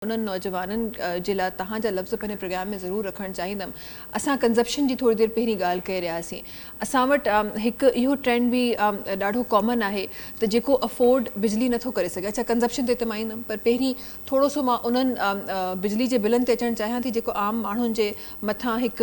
انهن نوجوانن جي لاء توهان جا لفظ پنهنجي پروگرام ۾ ضرور رکڻ چاهيندم. اسان ڪنزپشن جي ٿوري دير پهرين ڳالهه ڪري رهيا هئاسين. اسان وٽ هڪ اهو ٽرينڊ به ڏاڍو ڪامن آهي ته جيڪو افورڊ بجلي نٿو ڪري سگهي. اڇا ڪنزپشن تي ته مان ايندم پر پهرين ٿورو سو مان انهن بجلي جي بلن تي اچڻ چاهيان ٿي جيڪو عام ماڻهن جي مٿان هڪ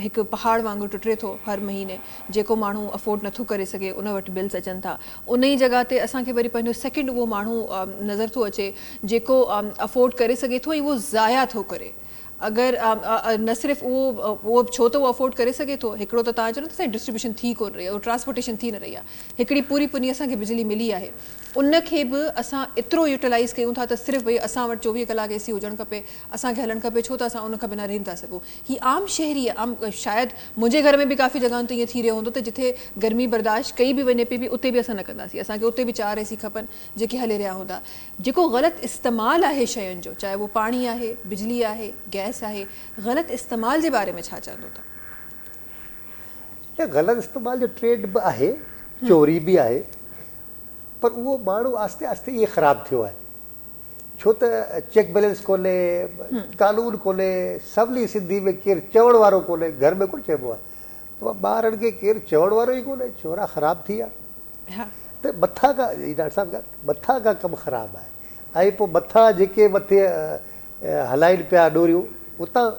هڪ پهاڙ وانگر ٽٽي ٿو هر مهيني. جيڪو ماڻهو افورڊ نٿو ڪري سگهي ان وٽ بلز اچن ٿا ان ئي جڳهه تي اسان کي وري پنهنجو سيڪنڊ اهو ماڻهو نظر ٿو اچي جيڪو افورڊ ڪري سگهي ٿو ۽ اهو ضايع ٿو ڪري اگر نه صرف اهو اهو ڇو ته اهو افورڊ ڪري سگهي ٿو هڪڙو ته توهان چئو نه ته سائين ڊسٽريبيوشن ٿي ڪونه رهي آهي ٽرانسپورٽيشن ٿي نه رهي آهي هڪڙي پوري پني اسان کي بجلي ملي آهي ان کي به اسان ايترو يوٽيلائز ڪيون ٿا ته صرف ڀئي اسان وٽ 24 ڪلاڪ اي سي هجڻ کپي اسان کي هلڻ کپي ڇو ته اسان ان کان بنا رهي نٿا سگهون هي عام شهري عام شايد منهنجي گهر ۾ به ڪافي جڳهن تي ائين ٿي رهيو هوندو ته جٿي گرمي برداشت ڪئي به وڃي پئي به اتي به اسان نه ڪنداسين اسان کي اتي به 4 اي سي کپن جيڪي هلي رهيا هوندا جيڪو غلط استعمال آهي شين جو چاهي اهو پاڻي آهي بجلي آهي گئس آهي غلط استعمال جي باري ۾ ڇا چوندو ته. نه غلط استعمال جو ٽريڊ به آهي چوري به آهي پر اهو ماڻهو آهستي آهستي ائين خراب ٿيو آهي ڇو ته چيڪ بيلنس ڪونهي، قانون ڪونهي، سولي سنڌي ۾ ڪير چوڻ وارو ڪونهي، گهر ۾ ڪونه چئبو آهي ته ٻارن کي ڪير چوڻ وارو ئي ڪونهي، ڇورا خراب ٿي ويا ته مٿان کان هي ڊاڪٽر صاحب ڳالهه مٿان کان ڪم خراب آهي ۽ پوء مٿان جيڪي مٿي هلائين پيا ڏوريون اتان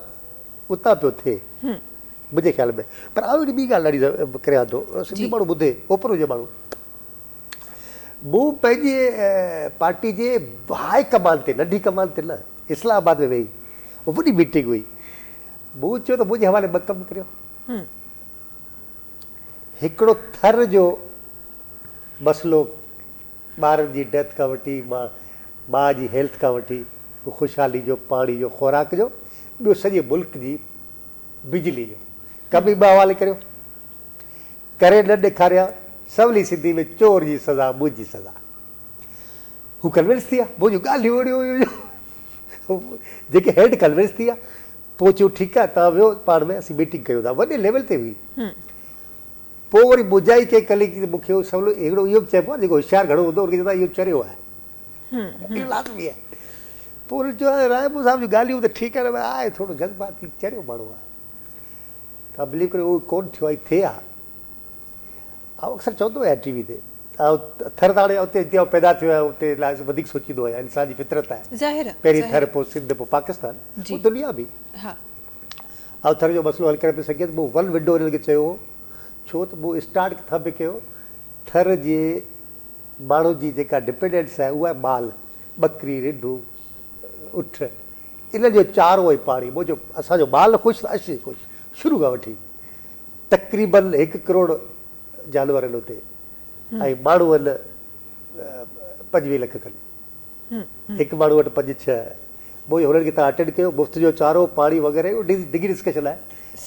اتان پيو ٿئي منهنجي خيال ۾ پر آئون هڪڙي ٻي ڳالهه ڏاڍي ڪريان ٿو سنڌي ماڻهو ٻڌي اوپرو هجي ماڻهو مون پنهنجي پارٽي جي هاء ڪمان تي، ننڍي ڪمان تي نه، اسلام آباد ۾ ويهي وڏي ميٽنگ هئي. مون چيو ته منهنجي حوالي ٻه ڪم ڪريو. هڪڙو ٿر جو مسئلو ٻارن جي ڊيٿ کان وٺي ماء جي هيلٿ کان وٺي خوشحالي جو، پاڻي جو، خوراڪ جو، ٻيو سڄي ملڪ جي بجلي جو. ڪم ئي ٻه حوالي ڪريو. ڪري نه ڏيکاريان، سولي سنڌي ۾ چور جي سزا منهنجي سزا. هو ڪنوينس ٿي ويا، منهنجون ڳالهيون اهڙيون هيون جو جيڪي هيڊ ڪنوينس ٿي ويا. پوء چيو ٺيڪ آهي توهان ويهو پاڻ ۾ اسين ميٽنگ ڪيون ٿا. وڏي ليول تي هئي. پوء وري منهنجا ئي ڪنهن ڪليگ مون کي سولو هڪڙو اهو به چئبو آهي جيڪو هوشيار گهڻو هوندو ان کي چوندا اهو چريو آهي. اهو لازمي آهي. پوء هنن چيو راهبو صاحب جون ڳالهيون ته ٺيڪ آهن پر آهي ٿورو جذباتي چريو ماڻهو آهي. توهان بليو ڪريو اهو ڪونه ٿيو آهي ٿئي ها. آئون اڪثر چوندو آهيان ٽي وي تي آئون ٿر ته هاڻي اتي جتي آئون پيدا ٿيو آهيان اتي لاء وڌيڪ سوچيندو آهيان انسان جي فطرت آهي ظاهر آهي پهرين ٿر پوء سنڌ پوء پاڪستان پوء دنيا به. آئون ٿر جو مسئلو حل ڪري پئي سگهيس مون ون ونڊو انهن کي چيو هو ڇو ته مون اسٽارٽ ڪٿان پئي ڪيو ٿر جي ماڻهن جي جيڪا ڊپينڊنس آهي اها آهي مال ٻڪري رڍون اٺ انهن جو چارو ۽ پاڻي منهنجو اسان جو مال خوش ته اسين خوش شروع کان وٺي تقريبن هڪ ڪروڙ جانور آهن اتي ۽ ماڻهو آهن 25 لک کن هڪ ماڻهو وٽ پنج ڇهه پوء هنن کي تان اٽينڊ ڪيو مفت جو چارو پاڻي وغيره اهو ڊگهي ڊسڪشن آهي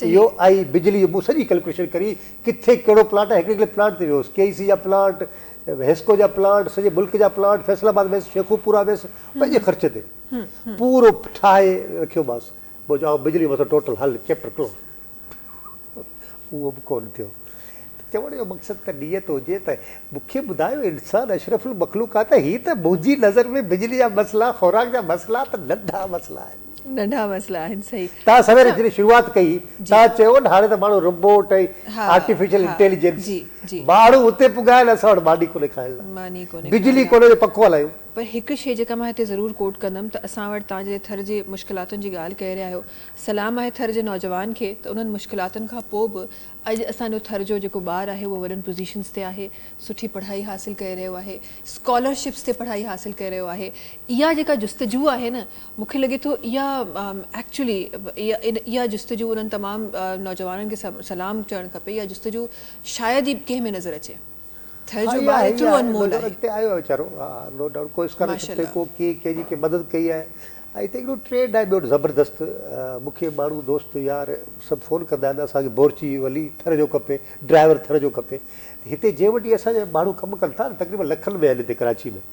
اهو ۽ بجلي جو مون سڄي ڪلڪوليشن ڪري ڪٿي ڪهڙو پلانٽ آهي هڪڙي هڪڙي پلانٽ تي ويو هوس ڪي اي سي جا پلانٽ حيسڪو جا پلانٽ سڄي ملڪ جا پلانٽ فيصل آباد ويس شيخوپورا ويس پنهنجي خرچ تي پورو ٺاهي رکيومانس پوء چيو بجلي مسئلو ٽوٽل حل چيپٽر ڪلوز اهو به ڪونه ٿيو چوڻ جو مقصد ته نيت هجي ته مون کي ٻڌايو انسان اشرف المخلوقات آهي هي ته منهنجي نظر ۾ بجلي جا مسئلا خوراڪ جا مسئلا ته ننڍا مسئلا آهن. ننڍا مسئلا آهن صحيح. توهان سوير جڏهن شروعات ڪئي توهان چيو نه هاڻي ته ماڻهو روبوٽ ۽ آرٽيفيشل انٽيليجنس ماڻهو اتي پڳا آهن اسان وٽ ماني ڪونهي کائڻ لاء بجلي ڪونهي جو پکو هلايون. پر هڪ شيء جيڪا مان هتي ضرور ڪوٽ ڪندم ته اسان وٽ توهان جڏهن ٿر جي مشڪلاتن جي ڳالهه ڪري رهيا آهيو سلام آهي ٿر جي نوجوان کي ته انهن مشڪلاتن کان پوء به اڄ اسان جو ٿر جو جيڪو ٻار آهي اهو وڏن پوزيشنز تي آهي سٺي پڙهائي حاصل ڪري رهيو آهي اسڪالرشپس تي پڙهائي حاصل ڪري رهيو آهي اها جيڪا جستجو آهي نه مون کي لڳي ٿو اها ايڪچولي اها جستجو انهن تمام نوجوانن کي سلام چوڻ کپي اها جستجو شايد ئي ڪنهن ۾ نظر اچي. ٿر جو ٻار ايترو انمول آهي. اڳتي آيو آهي ويچارو ها نو ڊائوٽ ڪو اسڪالرشپ تي ڪو ڪي ڪنهن جي ڪي مدد ڪئي آهي ۽ هتي هڪڙو ٽرينڊ آهي ٻيو زبردست مون کي ماڻهو دوست يار سڀ فون ڪندا آهن اسان کي بورچي ولي ٿر جو کپي ڊرائيور ٿر جو کپي هتي جنهن وٽ اسان جا ماڻهو ڪم ڪن ٿا تقريبن لکن ۾ آهن هتي ڪراچي ۾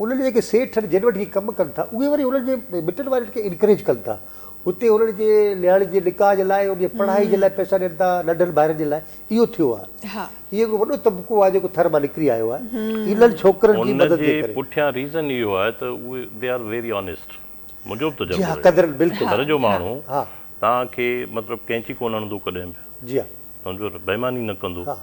انهن جا جيڪي سيٺ آهن جن وٽ هي ڪم ڪن ٿا اهي وري انهن جي مٽن مائٽن کي انڪريج ڪن ٿا هتي انهن جي نياڻين جي نڪاح جي لاء ان جي پڙهائي جي لاء پئسا ڏين ٿا ننڍن ڀائرن جي لاء اهو ٿيو آهي هي هڪڙو وڏو طبقو آهي جيڪو ٿر مان نڪري آيو آهي انهن ڇوڪرن جي ان مدد جي جي ڪري. پٺيان ريزن اهو آهي ته اهي they are very honest. منهنجو به جي ها تجربو رهيو. قدرن بلڪل. ٿر جو ماڻهو ها. توهان کي مطلب ڪينچي ڪونه هڻندو ڪڏهن به. جي ها. سمجهو نه بيماني نه ڪندو. ها.